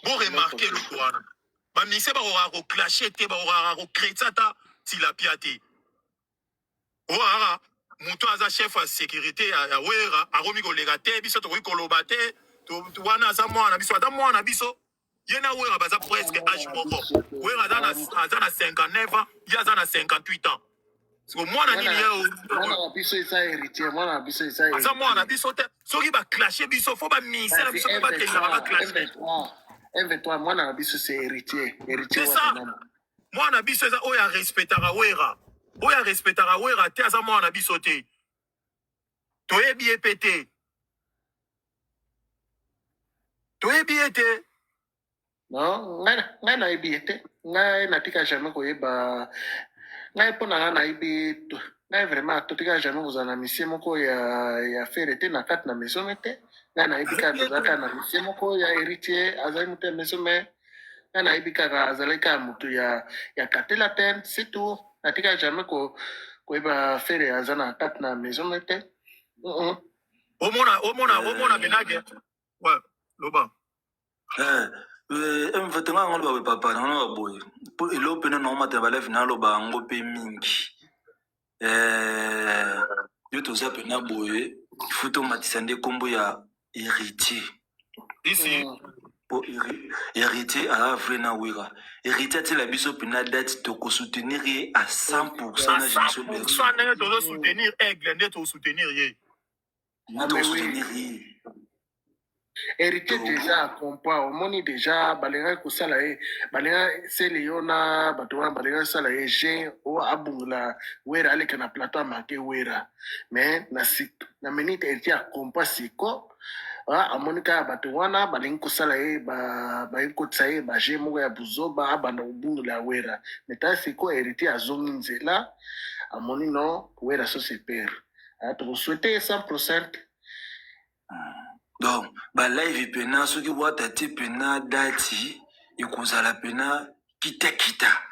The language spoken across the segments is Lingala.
Bo remarke eloko wana, bamusicien bakokaka koclashe te, bakokaka kocretien ata tilapia te. Oyo kaka moto aza chef ya sécurité ya Wera akomi koleka te, biso tokoki koloba te. Wana aza mwana na biso, aza mwana na biso. Ye na Wera baza presque âge moko. Wera aza na 59 ans, ye aza na 58 ans. Siko mwana nini ye? Mwana na biso eza Héritier, mwana na biso eza Aza mwana na biso te. Soki baclashe biso, fo bamise na biso mpe bakendaka baclashe. M23, mwana na biso c'est Héritier, Héritier. C'est ça. Mwana na biso eza oyo arespectaka Wera. Oyo arespectaka Wera te aza mwana na biso te, toyebi ye mpe te, toyebi ye te. Non, ngai nayebi ye te. Ngai natika jamais koyeba. Ngai, mpo na ngai, nayebi ngai vraiment, totika jamais kozala na misie moko ya Ferre te na kati na maison mère te. Ngai nayebi kaka tozalaka na misie moko ya Héritier, azali moto ya maison mère. Ngai nayebi kaka azalaki kaka moto ya Katela te, c'est tout. Natika jamais koyeba Ferre aza na kati na maison mère te. Omona, omona, omona benage, ouais, loba. Mfete nga yango loba boye, papa nanga loba boye po eloko mpena na omata na baleve naloba yango mpe mingi. Yo toza mpena boye, faut tomatisa nde nkombo ya Héritier. Isi. Po Héritier aza vrai na Wera. Héritier atiela biso mpena date, tokosoutenir ye à 100 na Génération Berso. Ndenge tozosoutenir Aigle, nde tozosoutenir ye. Na tokosoutenir ye. Héritier déjà acompa, omoni déjà balingaki kosala ye, balingaki sele yo na bato wana, balingaki kosala ye je oyo abungela Wera, aleka na plateau amake Wera. Mais na minute Héritier acompa siko, amoni kaka bato wana balingi kosala ye, balingi kotisa ye baje moko ya buzoba, abanda kobungela Wera. Mais ta siko Héritier azongi nzela, amoni no Wera so c'est père, tokosouhaite ye 100. Donc balive mpena, soki wata te mpena date ekozala mpena kitakita.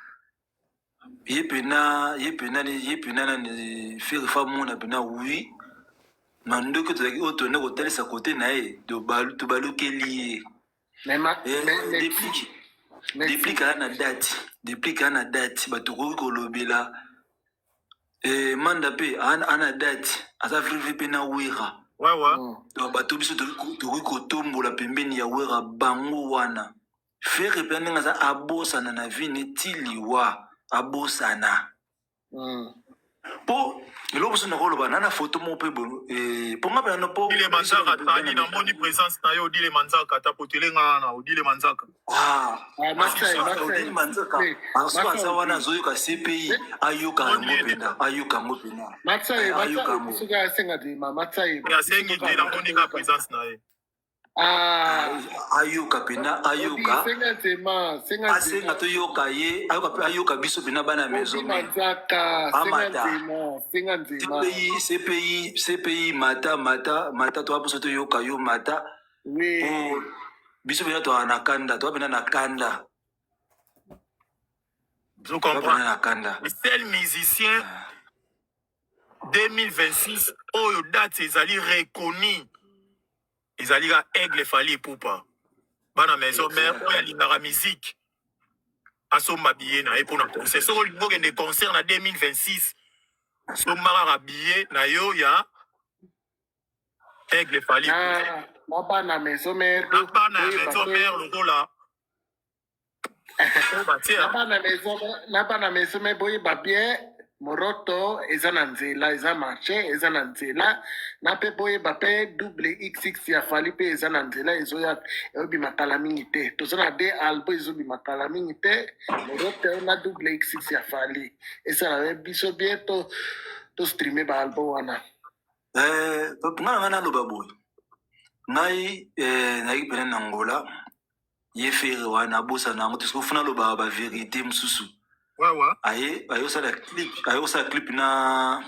Ye mpena, ye mpena, ye mpena nani, Ferre fa mona mpena wi na ndoki tozalaki oyo tonde kotalisa kote na ye, tobalukeli ye. Déplique aya na date, Déplique aya na date, bato koki kolobela. Manda mpe ana date, aza vrai vrai mpe na Wera. Donc bato biso tokoki kotombola pembeni ya Wera bango wana. Ferre mpe ndenge aza, abosana na vie neti liwa, abosana mpo eloko mosusu nakoloba na foto moko mpe boye mpo nga mpe nano mpo Odile Manzaka, tani namoni présence na yo. Odile Manzaka, tapotele nga wana, Odile Manzaka. Odile Manzaka soki aza wana azoyoka CPI, ayoka yango mpena, ayoka yango mpena, ayoka yango. Asengi te, namoni ka présence na ye. Ayoka mpena, ayoka, asenga toyoka ye, ayoka, ayoka biso mpena bana maison. Amata CPI, CPI, CPI, mata, mata, mata, toa biso toyoka yo, mata. Po biso mpena toa na kanda, toa mpena na kanda. Je comprends. Na kanda. Le seul musicien 2026 oyo date ezali reconnu ezali ka Aigle Fally Ipupa. Bana maison mère oyo alingaka musique asomba billet na ye mpona concert. Soki olingi okende concert na 2026, somba kaka billet na yo ya Aigle Fally Ipupa. Na bana maison mère. Na bana ya maison mère lokola oyo batie. Na bana maison mère, boyeba bien, Moroto eza na nzela, eza marché, eza na nzela. Na mpe boyeba mpe double xx ya Fally mpe eza na nzela, ezoya, ezobima kala mingi te. Toza na de album ezobima kala mingi te, Moroto na double xx ya Fally. Esala biso bien to tostreame baalbum wana. Nga na ngai naloba boye, ngai nayaki pene na Ngola ye Ferre wana, abosana yango te. Soki ofuna aloba bavérité mosusu, aye ayosala clip, ayosala clip na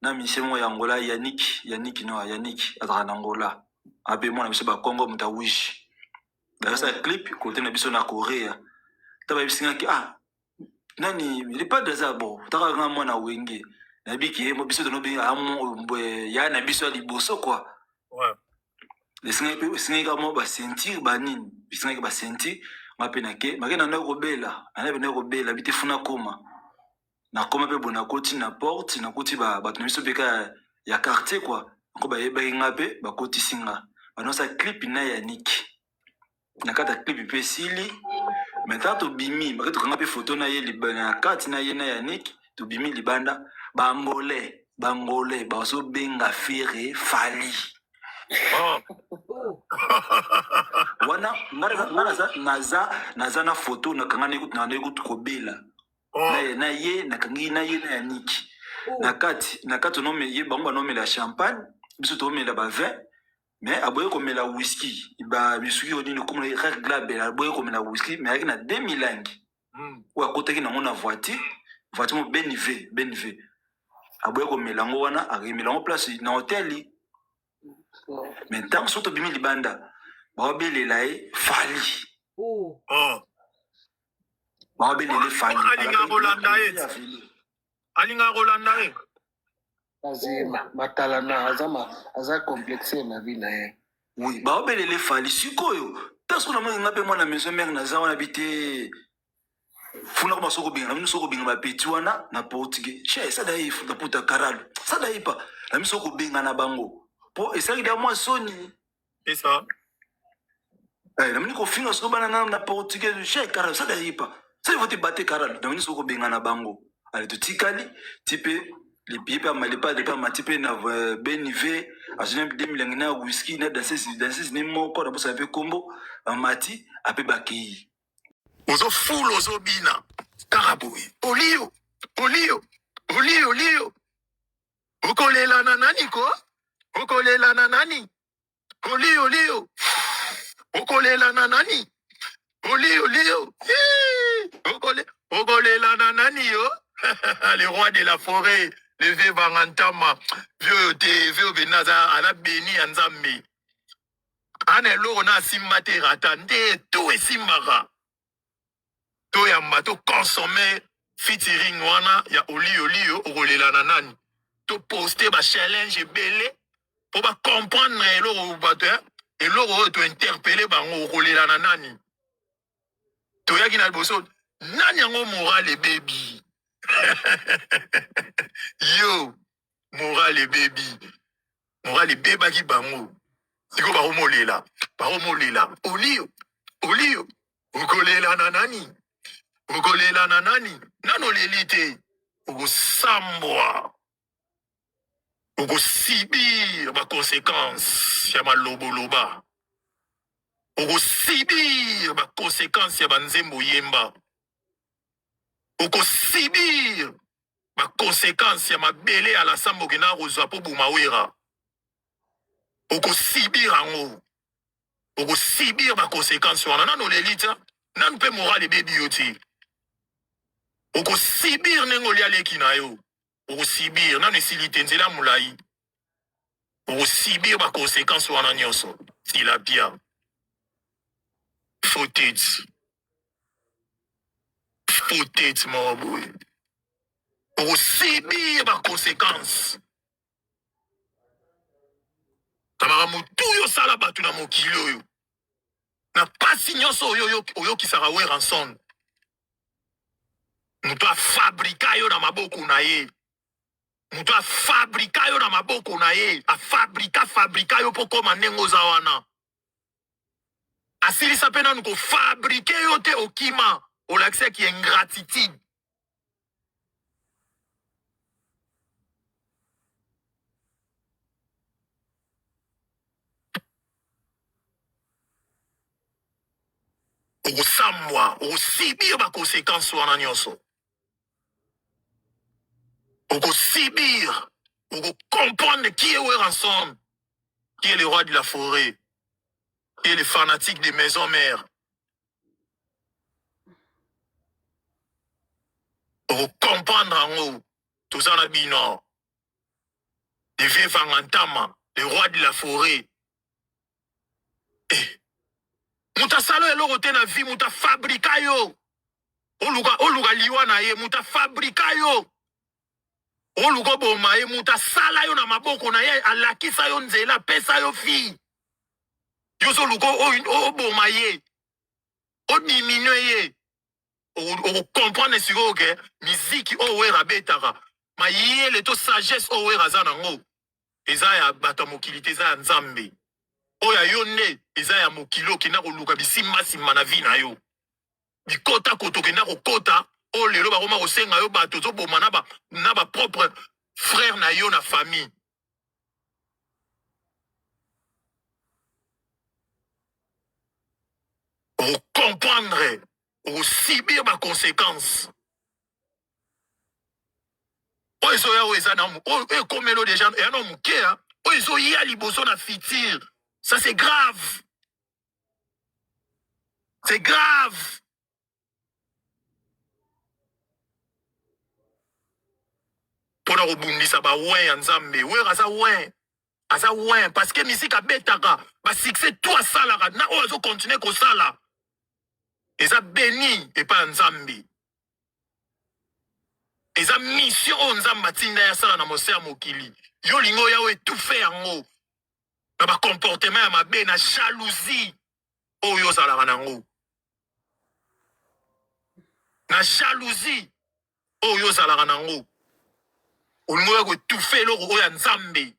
musicien moko ya Angola, Yannick, Yannick no Yannick azalaka na Angola, ape mwana biso bakongo, moto awishi. Bayosala clip kote na biso na Korea. Ta bayebisingaki ah nani le padre aza bon, taka nga mwana Wenge, nayebi ke biso tonobenga ya na biso ya liboso quoi. Esengaki mpe, esengaki kaka mwa ba ceinture ba nini, esengaki ba ceinture. Nga mpe nake make na ndaki kobela, na ndaki mpenza kobela bite funa koma nakoma mpe boye, nakoti na porte, nakoti bato na biso mpe kaka ya quartier quoi, ko bayebaki nga mpe bakotisi nga, banosa clip na Yannick na kati ya clip mpe esili. Maintenant tobimi, bake tokanga mpe photo na ye na kati na ye na Yannick. Tobimi libanda, baangolais baangolais bazobenga Ferre Fally. Oh. Wana nga naza naza na photo nakanga na kutu kobela. Oh. Na ye nakangi na ye na Yannick na kati onome ye, bango banomela champagne, biso toomela ba vin, mais aboye komela whisky, ba misuki oyo nini komona Rare Glabel, aboye komela whisky, mais ayaki na deux milangi oyo akotaki nango na voiture mo BNV BNV, aboye komela yango wana, akemela yango place na hotel. Mais ntango so tobimi libanda, baobelela ye Fally. Oh. Baobelele Fally. Alingaka kolanda ye, alingaka kolanda ye. Azi matalana, aza aza complexe na vie na ye. Oui, baobelele Fally. Sikoyo ntango namoni nga mpe mwana maison mère naza wana bi te funa koma soko benga na soko benga bapeti wana na portugais che sai daí da puta caralho, sai daí pa na miso kobenga na bango mpo esalaki da mwa soni. C'est ça. Namoni kofinga soko bana na portugais che caralho, sai daí pa sai faut te bate caralho, namoni soko kobenga na bango. Ale totikali ti mpe ye mpe amalepa lepa amati mpe na benive, azwi na de milangi na whisky na danseuse, danseuse ne moko na bosana mpe kombo, bamati ape bakei. Ozofula, ozobina kaka boye, olio olio olio olio, okolela na nani ko, okolela na nani, olio olio, okolela na nani, olio olio, okolela na nani yo, le roi de la forêt, le vieux Vangantama, vieux oyo te, vieux oyo mpenza aza béni ya Nzambe. Ana eloko na asimba te, rata nde to esimbaka. Toyamba, toconsommer featuring wana ya olio olio, okolela na nani. Toposte bachallenge ebele mpo bacomprendre eloko bato, eloko oyo tointerpeller bango, okolela na nani. Toyaki na liboso nani yango, moral ebebi yo, moral ebebi, moral ebebaki bango. Sikoyo bakomolela, bakomolela olio olio, okolela na nani, okolela na nani, nano oleli te, okosambwa, okosubir baconséquence ya maloboloba, okosubir baconséquence ya banzembo oyemba, okosubir baconséquence ya mabele ya lasambo okenda kozwa mpo boma Wera, okosubir yango, okosubir baconséquence wana. Nano oleli tia nanu mpe moral ebebi yo ti, okosubir ndenge olia leki na yo, okosubir nano esili te, nzela molai, okosubir baconséquence wana nyonso. Tilapia faux tête moko boye, okosubir baconséquence na makambo tu oyo osala bato na mokili oyo, na pasi nyonso oyo oyokisaka Werrason. Moto afabrika yo na maboko na ye, moto afabrika yo na maboko na ye, afabrika fabrika yo mpo koma ndenge oza wana, asilisa mpe nanu kofabriquer yo te, okima, olakisaki ingratitude. Okosambwa, okosubir baconséquence wana nyonso, okosubir, okocomprendre qui est Werrason, qui est le roi de la forêt, qui est le fanatique des maisons mères. Okocomprendre yango. Toza na bino, le vieux Vangantama, le roi de la forêt. Eh. Moto asala eloko te na vie, moto afabrika yo, oluka oluka liwa na ye, moto afabrika yo, oluka oboma ye, moto asala yo na maboko na ye, alakisa yo nzela, apesa yo fille. Yo ozoluka oboma ye, odiminue ye. Okocomprendre sikoyo ke miziki oyo Wera abetaka, mayele to sagesse oyo Wera aza nango eza ya bato ya mokili te, eza ya Nzambe. Oyo ya yo nde eza ya mokili, okenda koluka bisimbasimba na vie na yo, bikota kota okenda kokota oyo lelo bakoma kosenga yo bato, ozoboma na ba propre frère na yo na famille. Okocomprendre, okosubir baconséquence oyo ezoya, oyo eza na oyo ekomeli déjà eya na moke, oyo ezoya liboso na futur. Ça, c'est grave, c'est grave. Mpona kobundisa baoint ya Nzambe. Wera aza oint, aza oint parce que misike abetaka, basuccès tout asalaka na oyo azocontinue kosala eza béni epai ya Nzambe. Eza mission oyo Nzambe atinda ye asala na mose ya mokili. Yo olingi oya oyo étouffe yango na bacomportement ya mabe, na jalousie oyo ozalaka nango, na jalousie oyo ozalaka nango. Olingi oya koétouffe eloko oyo ya Nzambe,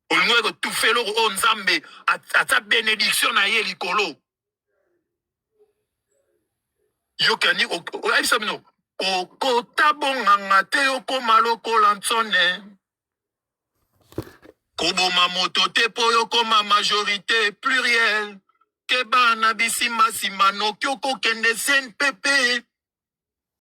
olingi oya koétouffe eloko oyo Nzambe atia bénédiction na ye likolo. Yokani, oyebisa bino kokota bonganga te, okóma lokola ntsone, koboma moto te mpo yokóma majorité pluriel. Keba na bisimbasimba, noki okokende CNPP.